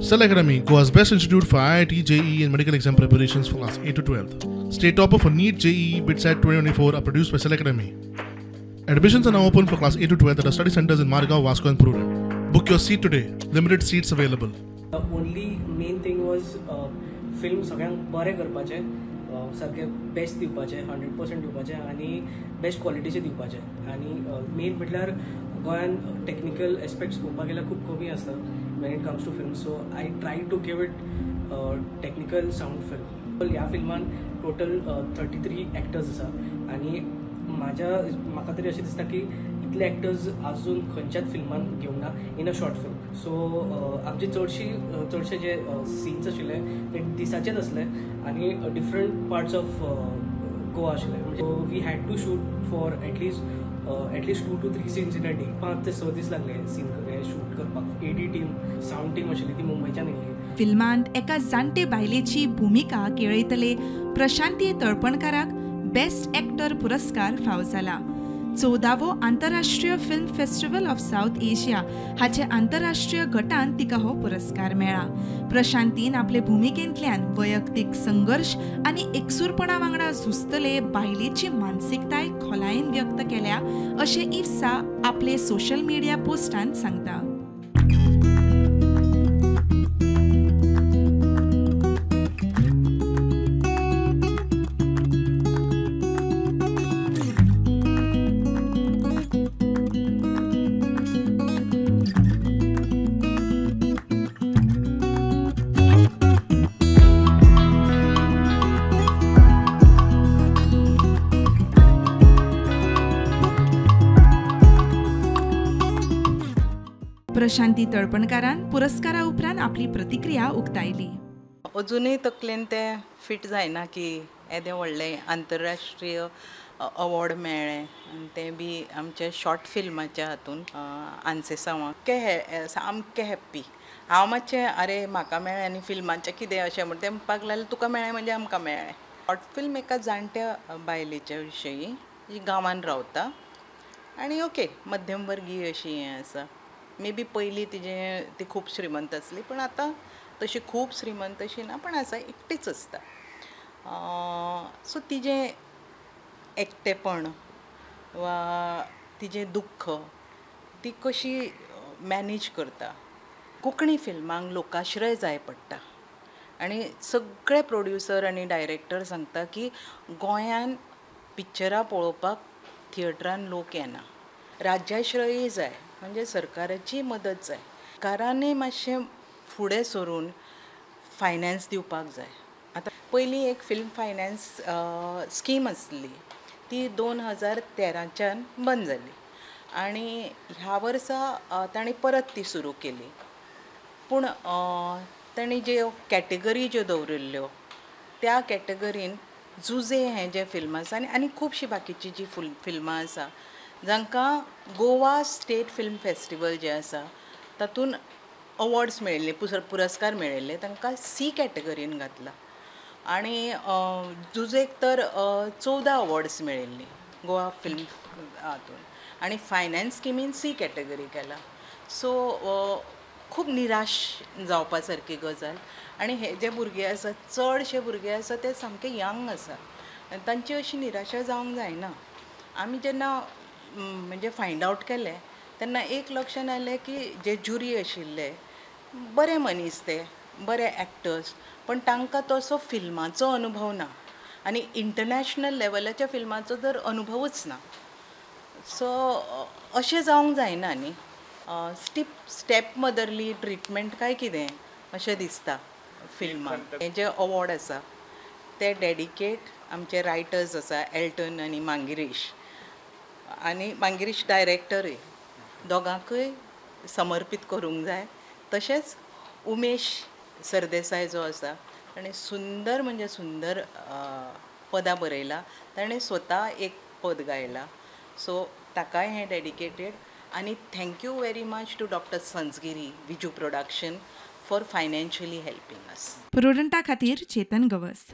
Cell Academy, Goa's best institute for IIT, JEE and medical exam preparations for class 8 to 12. State topper for NEET, JEE, BITSAT 2024 are produced by Cell Academy. Admissions are now open for class 8 to 12 at our study centers in Margao, Vasco and Prudent. Book your seat today. Limited seats available. The only main thing was film सगळ्यांक बरें करपाचें, सारकें best दिवपाचें, 100% दिवपाचें आनी best क्वॉलिटीचें दिवपाचें. आनी main म्हटल्यार गोंयान टॅक्निकल एस्पेक्ट्स पळोवपाक गेल्यार खूब कमी आसता when it comes to film. So I try to give it technical sound film. ह्या फिल्मान टोटल 33 एक्टर्स आसा आनी म्हाका तरी अशें दिसता की इतले एक्टर्स अजून खंयच्याच फिल्मान घेवंक ना in a short film. So आमचे चडशे जे सीन्स आशिल्ले ते दिसाचेच आसले आनी डिफरंट पार्ट्स ऑफ गोवा आशिल्ले. म्हणजे we had to shoot for at least 2 to 3 scenes in a day. 5 ते 6 दीस लागले सीन शूट करपाक. एडी टीम, सावंड टीम आशिल्ली ती मुंबयच्यान येयल्ली. फिल्मांत एका जाणटे बायलेची भुमिका केळयतले प्रशांती तळपणकाराक बेस्ट एक्टर पुरस्कार फाव जाला. 14वो आंतरराष्ट्रीय film festival of South Asia हाचे आंतरराष्ट्रीय गटान तिका हो पुरस्कार मेळ्ळा. प्रशांतीन आपले भुमिकेंतल्यान वैयक्तीक संघर्श आनी एकसूरपणा वांगडा झुजतले बायलेची मानसिकताय खोलायेन व्यक्त केल्या अशें इफ्सा आपले सोशल मिडिया पोस्टान सांगता. प्रशांती तळपणकारान पुरस्कारा उपरांत आपली प्रतिक्रिया उक्तायली. अजूनय तकलेन तें फिट जायना की येदें व्हडलें आंतरराष्ट्रीय अवॉर्ड मेळ्ळें आनी तें बी आमच्या शॉर्ट फिल्माच्या हातून आन्सेसांवाक. सामकें हॅप्पी हांव मातशें, अरे म्हाका मेळ्ळें आनी फिल्माचें कितें अशें म्हण तें म्हणपाक लागलें तुका मेळ्ळें म्हणजे आमकां मेळ्ळें. शॉर्ट फिल्म एका जाणट्या बायलेच्या विशयी जी गांवान रावता आनी ओके मध्यमवर्गीय अशी हें आसा. मे बी पयलीं तिजें ती खूब श्रीमंत आसली पण आतां तशी खूब श्रीमंत अशी ना, पण आसा एकटीच आसता. सो तिजें एकटेपण वा तिजें दुख्ख ती कशी मॅनेज करता. कोंकणी फिल्मांक लोकाश्रय जाय पडटा आनी सगळे प्रोड्युसर आनी डायरेक्टर सांगता की गोंयान पिक्चरां पळोवपाक थिएटरान लोक येना. राज्याश्रयय जाय, म्हणजे सरकाराची मदत जाय. सरकारानय मातशें फुडें सरून फायनान्स दिवपाक जाय. आतां पयलीं एक फिल्म फायनान्स स्कीम आसली ती 2013च्यान बंद जाली आनी ह्या वर्सा तांणी परत ती सुरू केली. पूण तांणी ज्यो कॅटेगरी ज्यो दवरिल्ल्यो त्या कॅटेगरीन जुजे हें जें फिल्म आसा आनी खुबशीं बाकीचीं जीं फिल्मां आसा जांकां गोवा स्टेट फिल्म फेस्टिवल जें आसा तातूंत अवॉर्ड्स मेळिल्ले, पुरस्कार मेळिल्ले, तांकां सी कॅटेगरीन घातला. आनी जुजेक तर 14 अवॉर्ड्स मेळिल्ली गोवा फिल्म हातून आनी फायनान्स स्किमीन सी कॅटेगरी केला. सो खूब निराश जावपा सारकी गजाल. आनी हे जे भुरगे आसा चडशे भुरगे आसा ते सामके यंग आसा आनी तांची अशी निराशा जावंक जायना. आमी जेन्ना म्हणजे फायंड आवट केलें तेन्ना एक लक्षान आयलें की जे ज्युरी आशिल्ले बरे मनीस, ते बरे एक्टर्स, पण तांकां तसो फिल्माचो अनुभव ना आनी इंटरनॅशनल लेवलाच्या फिल्माचो तर अनुभवूच ना. सो अशें जावंक जायना न्ही. स्टेप मदरली ट्रिटमेंट काय कितें अशें दिसता फिल्माक. हे जे अवॉर्ड आसा ते डेडिकेट आमचे रायटर्स आसा एल्टन आनी मांगिरीश, आनी मांगिरीश डायरेक्टरूय, दोगांकूय समर्पीत करूंक जाय. तशेंच उमेश सरदेसाय जो आसा ताणें सुंदर म्हणजे सुंदर पदां बरयलां, ताणें स्वता एक पद गायलां. सो ताकाय हें डेडिकेटेड. आनी thank you very much to doctor Sanzgiri, Viju production for financially helping us. प्रुडंटा खातीर चेतन गवस.